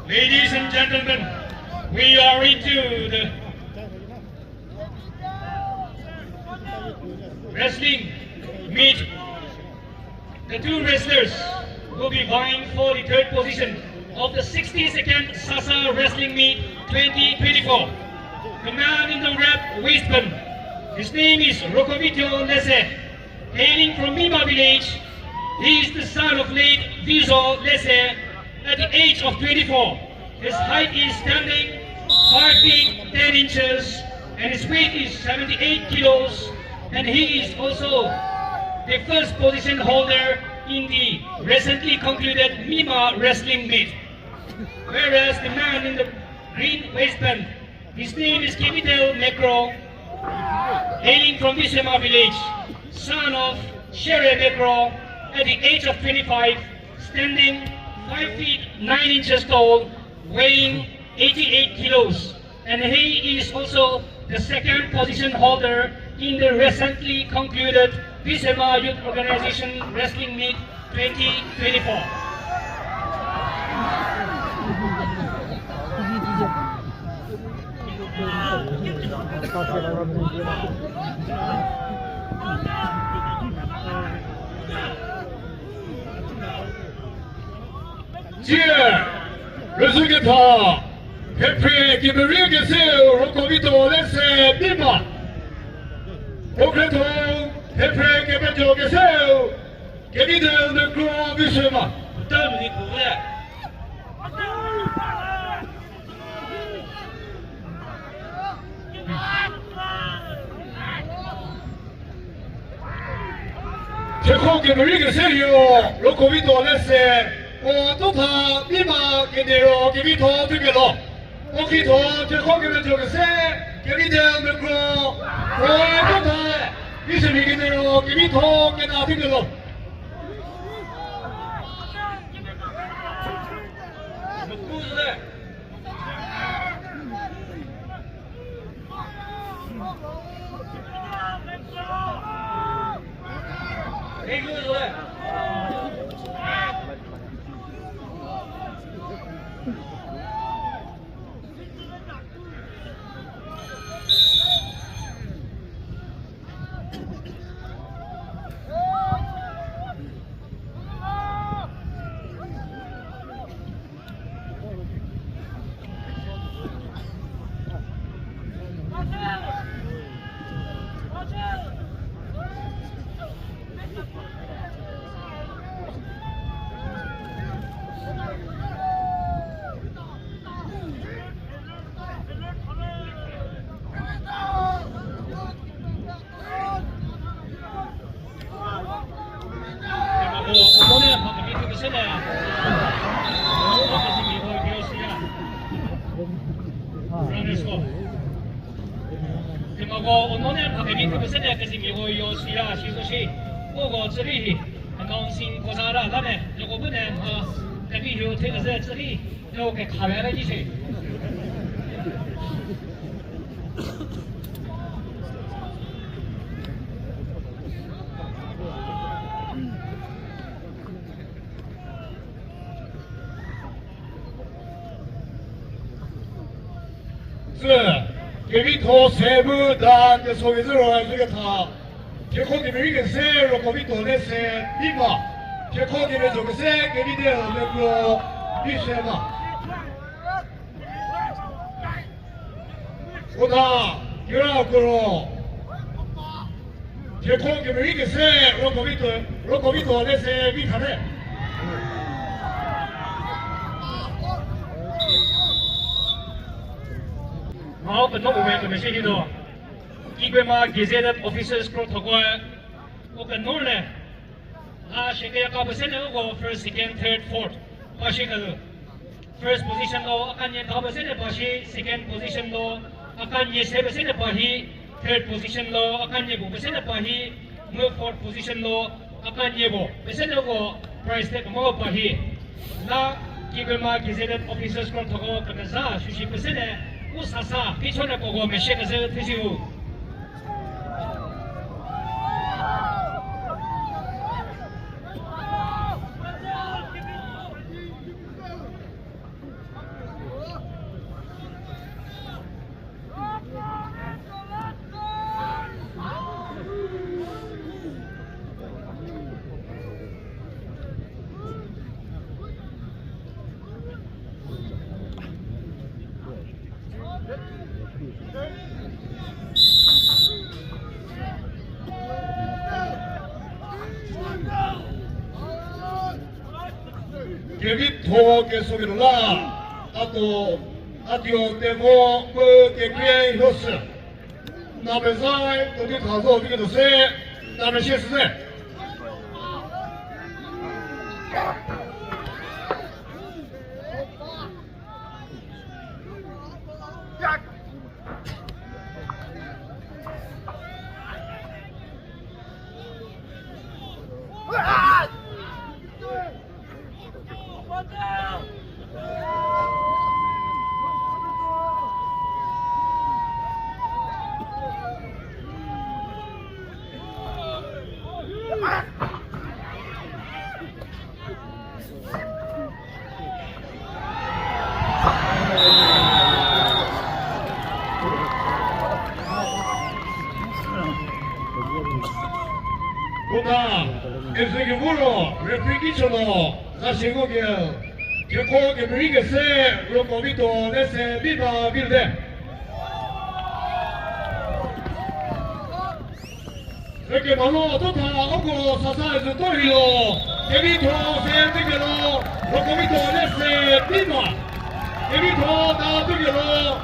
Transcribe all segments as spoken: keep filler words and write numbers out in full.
Ladies and gentlemen, we are into the wrestling meet. The two wrestlers will be vying for the third position of the sixty-second Sasa Wrestling Meet twenty twenty-four. The man in the red waistband, his name is Rokovitio Lese. Hailing from Mima village, he is the son of late Vizo Lese. At the age of twenty-four, his height is standing five feet ten inches, and his weight is seventy-eight kilos, and he is also the first position holder in the recently concluded Mima wrestling meet. Whereas the man in the green waistband, his name is Kemidel Mekro, hailing from Visema village, son of Shere Mekro, at the age of twenty-five, standing five feet nine inches tall, weighing eighty-eight kilos. And he is also the second position holder in the recently concluded Visema Youth Organization Wrestling Meet twenty twenty-four. Tie, rüzhüketha, phephre kemerie keseu Rokovitio Lese Mima. Puo khrietho, phephre kepejo keseu Kemidel Mekro Visema. Thekho kemerie kese liro, Rokovitio Lese, puo totha Mima kedero kevitho thukelo. Puo khrietho, thekho kemejo kese, Kemidel Mekro, puo totha, Visemi kedero kevitho kena thukelo. Kemako unone mha kemhie thepesene kezimia ko yo siya sizo shi. Uko tsüri hi announcing ko za ra la ne, yoko bu ne mha kemhie hu thekeze tsüri, yo kekha la ki shi. Tsü, kevitho se mu dan keso kezü ro zhüketha. Thekho kemerei kese Rokovitho Lese Mima. Thekho kemejo kese Kemidel Mekro Visema. Kota, kira koro. Thekho kemerei kese Rokovitho, Rokovitho Lese Mima te. Mha-u penuo puo we kemeshü hie do. Kikbema gazetted officers krothoko-e, u kenor le. A shekeyaka pese ne uko first, second, third, fourth. Pa shekelu. First position lo, a kanye tha pese ne pa shi, second position lo, a kanye se pese ne pa hi, third position lo, a kanye bu pese ne pa hi, mu fourth position lo, a kanye bu pese ne uko prize te kemo pa hi. La Kikbema gazetted officers krothoko kemeza sushi pese ne, u sasa, kicho ne koko meshie keze thesiu. Kevitho keso ketuo la, ato, adio tevo, mu kekrie yoshü. Namezae, todi tha zo vi ketuo se, name sie süse. Kota, ezegevoro, referee ki chüno, za shiko ke, keko kemerei kese, roko vituo, lese, biba, bilde. Reke malo totha oko sasa ezu to hilo. Kevitho se tikelo, roko vituo lese pima. Kevitho ta tikelo,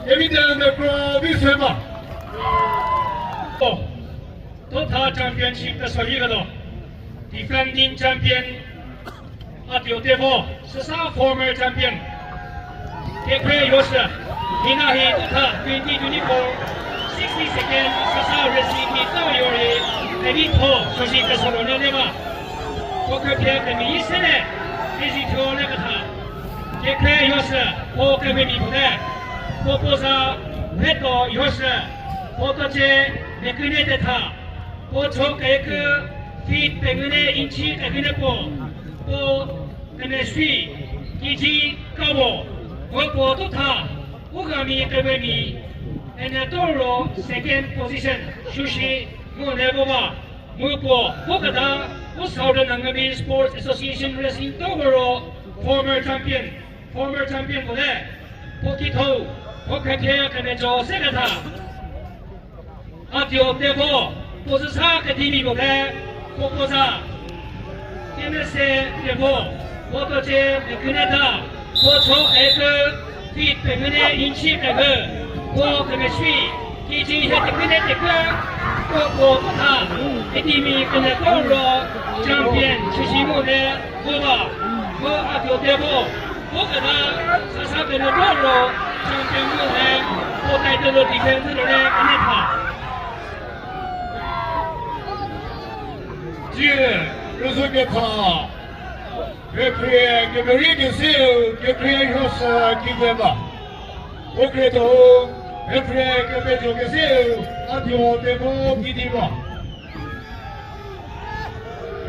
kevitho ne kro vi se ma. Oh, totha championship ta sali gado. Defending champion. Adio tevo, süsa former champion. Kekre yoshü, hina hi totha twenty twenty-four, sixty second, süsa resi mi tau yori, Kevitho, sosi kesoro ne leba. Ko kepie kemi yi sene, kezi thuo le ketha. Kekre yoshü, ko kememi pute. Ko poza, veto yoshü, ko toce, meküne tetha. Ko cho kekü, feet pengune inch keküne puo. Puo kemesui, kiji kabo, puo puo totha, u gami kewemi, ene toro second position, sushi, mu level ba, mu puo, puo keta, u Southern Angami Sports Association Wrestling toro former champion, former champion puo le, puo kitho, puo kekhe kemejo se ketha. Adio tevo, puo züsa kedimi puo phe, puo puo za. Kemese tevo, puo toce meküne ta, puo cho kekü, feet pengune inch kekü, puo kemesui, kiji hie teküne tekü, puo puo kotha, kedimi kene toro, champion, chüshi mu le, Puo ba, puo adio tevo, puo keta, sasa kene toro, champion mu he, puo title defend lo le kene tha. Tie, rüzhü ketha, referee kemerie keseu, kekhrie yoshü kide ba. Puo kre to, referee kepejo keseu, adio tevo kidi ba.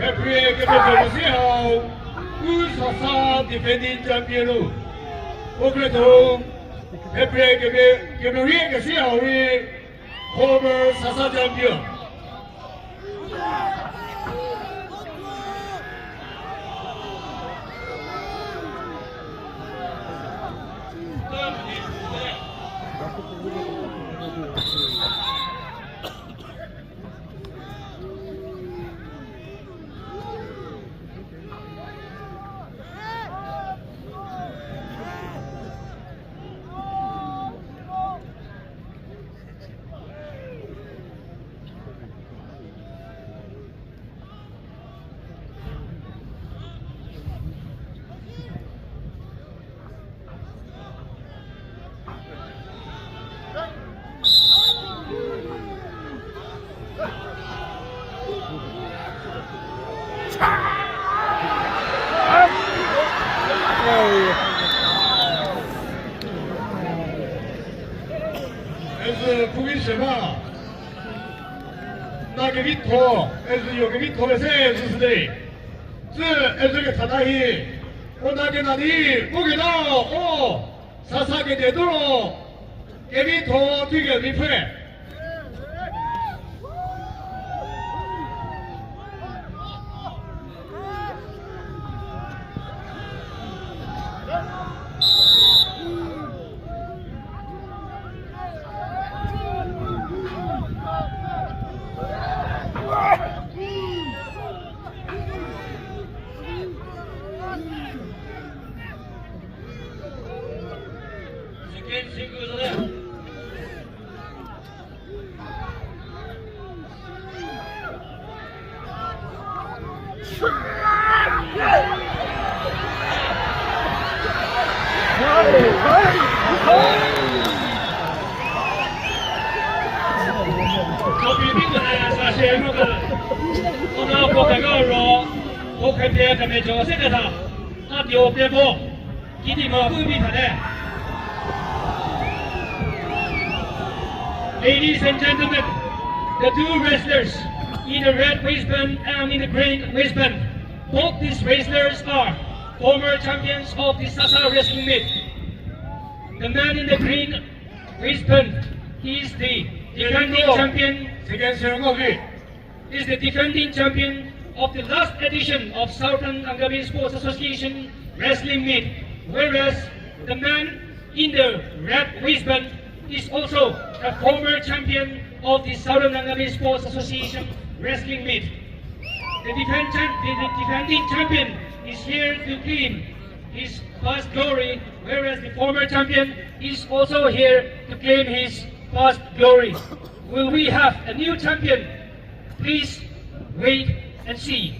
Referee kepejo kesi hau, u sasa defending champion u. Puo kre to, referee keme-, kemerie kesi hau rei, former sasa champion. Ezü pfhüvi se ba. Na kevitho, ezü yo kevitho le se ezü süde. Tsü ezü kethata hi. O na kena di, pu kena, o. Sasa kede turo. Kevitho tüke vi pfhe. Ladies and gentlemen, the two wrestlers in the red waistband and in the green waistband, both these wrestlers are former champions of the Sasa wrestling meet. The man in the green waistband is the defending champion. Second, is the defending champion of the last edition of Southern Angami Sports Association Wrestling Meet, whereas the man in the red waistband is also a former champion of the Southern Angami Sports Association Wrestling Meet. The, defend champ- the, the defending champion is here to claim his past glory, whereas the former champion is also here to claim his past glory. Will we have a new champion? Please wait and see.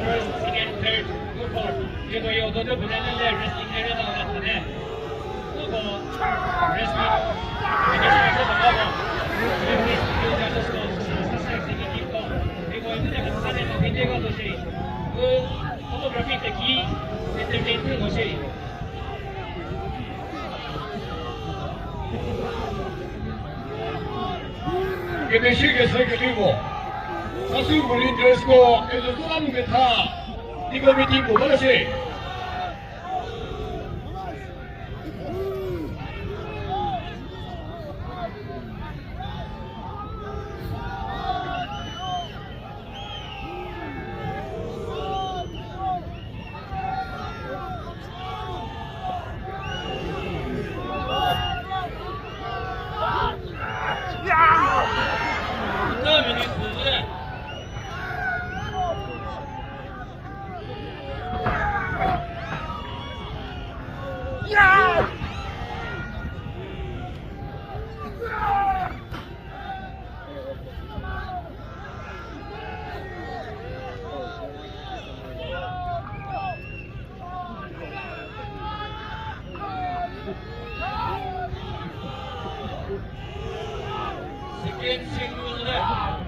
First, second, third, good for. Photography the key, entertainment was a. Kemeshü kese kelivo. Sasu Marine Dress ko ezo tsola mu ketha. Tiko meeting ko ba se. Second single left.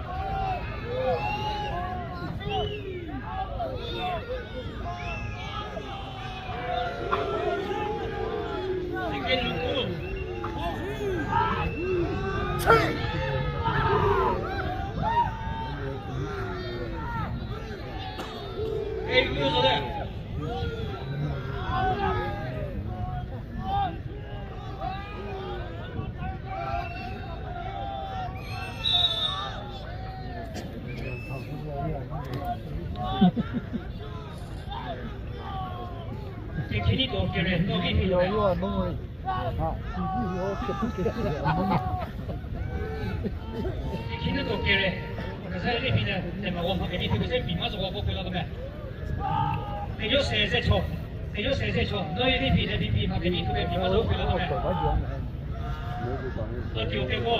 Khinhie to kere, kesa rei phi le, tema wo mha kedi thupie se phi ma zo ko pela tome. Teyo se ze cho, teyo se ze cho, no rei phi le phi phi mha kedi thupie phi ma zo ko pela tome. Tokyo te ko.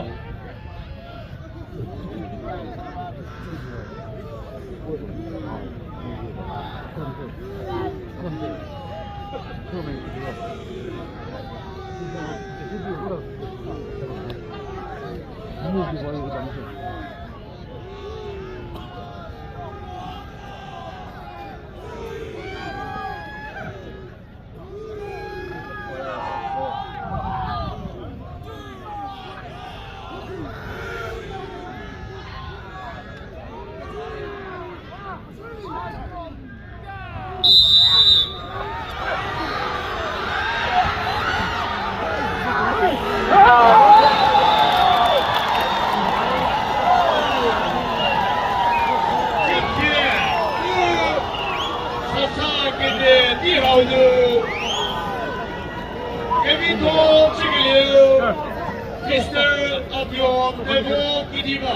Mister Adio Tevo Kidima.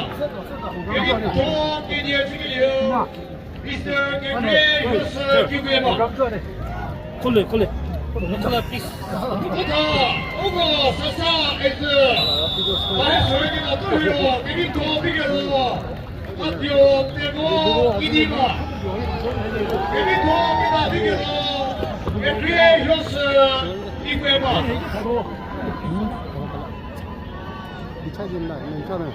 Kevitho kenie chükelieu. Mister Kekre Yosü Kiguema. Khole, khole. Khole, please. Kota, uko sasa eze. Pare sore kena to hiro, kevitho bigero. Adio Tevo Kidima. Kevitho kena bigero. Kekre Yosü Kiguema. Bichadin la, menchana.